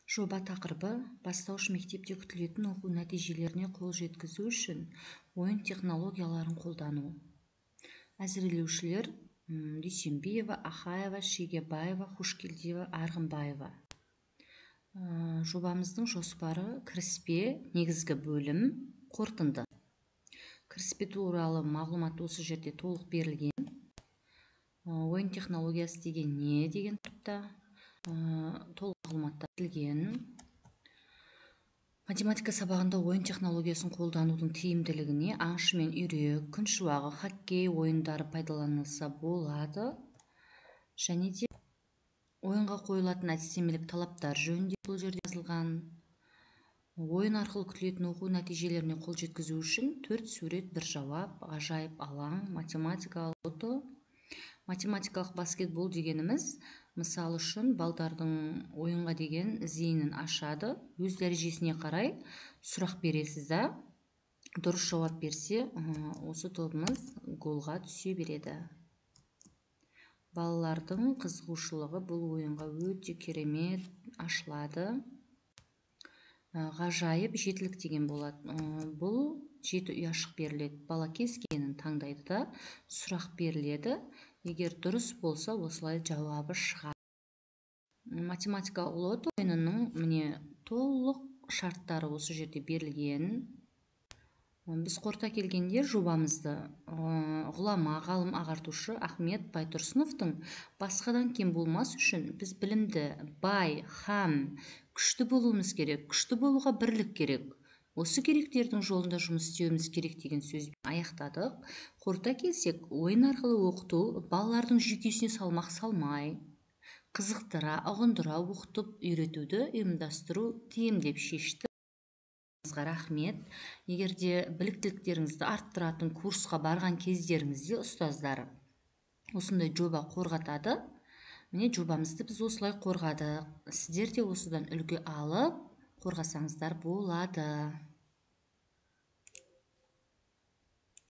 Жоба тақырыбы: бастауыш мектепте күтілетін оқу нәтижелеріне қол жеткізу үшін ойын технологияларын қолдану. Әзірлеушілер: Дүйсенбиева, Ахаева, Шегебаева, Хушкелдиева, Арғынбаева. Жобамыздың жоспары: кіріспе, негізгі бөлім, қорытынды. Кіріспе туралы мағлұмат осы жерде толық берілген. Ойын технологиясы деген не деген тақырыпта толық мағлұматтар берілген. Математика сабағында ойын технологиясын қолданудың тиімділігіне аңшы мен үйрек, күн шуағы, хоккей ойындары пайдаланылса болады. Және де ойынға қойылатын әдістемелік талаптар жөнінде бұл жерде жазылған. Ойын арқылы күтілетін оқу нәтижелеріне қол жеткізу үшін 4 сурет, 1 жауап, ғажайып алаң, математикалық лото. Математикалық баскетбол дегеніміз, мысал үшін, балдардың ойынға деген зейінін ашады. Өз дәрежесіне қарай сұрақ бересіз да, дұрыс жауап берсе, осы тобымыз голға түсе береді. Балалардың қызығушылығы бұл ойынға өте керемет ашылады. Ғажайып жетілік деген болады. Бұл 7 ұяшық беріледі. Бала кез келгенін таңдайды да, сұрақ беріледі. Егер дұрыс болса, осылай жауабы шығады. Математикалық лото ойынының міне толық шарттары осы жерде берілген. Біз қорыта келгенде жобамызды ғұлама, ғалым, ағартушы Ахмет Байтұрсыновтың басқадан кем болмас үшін біз білімді, бай, хам, күшті болуымыз керек, күшті болуға бірлік керек. Осы керектердің жолында жұмыс істеуіміз керек деген сөзбен аяқтадық. Қорыта келсек, ойын арқылы оқыту балалардың жүйкесіне салмақ салмай, қызықтыра, ұғындыра оқытып үйретуді ұйымдастыру тиім деп шешті. Рахмет. Егер де біліктіліктеріңізді арттыратын курсқа барған кездеріңізде ұстаздар осындай жоба қорғатады. Міне, жобамызды біз осылай қорғадық. Сіздер де осыдан үлгі алып қорғасаңыздар болады.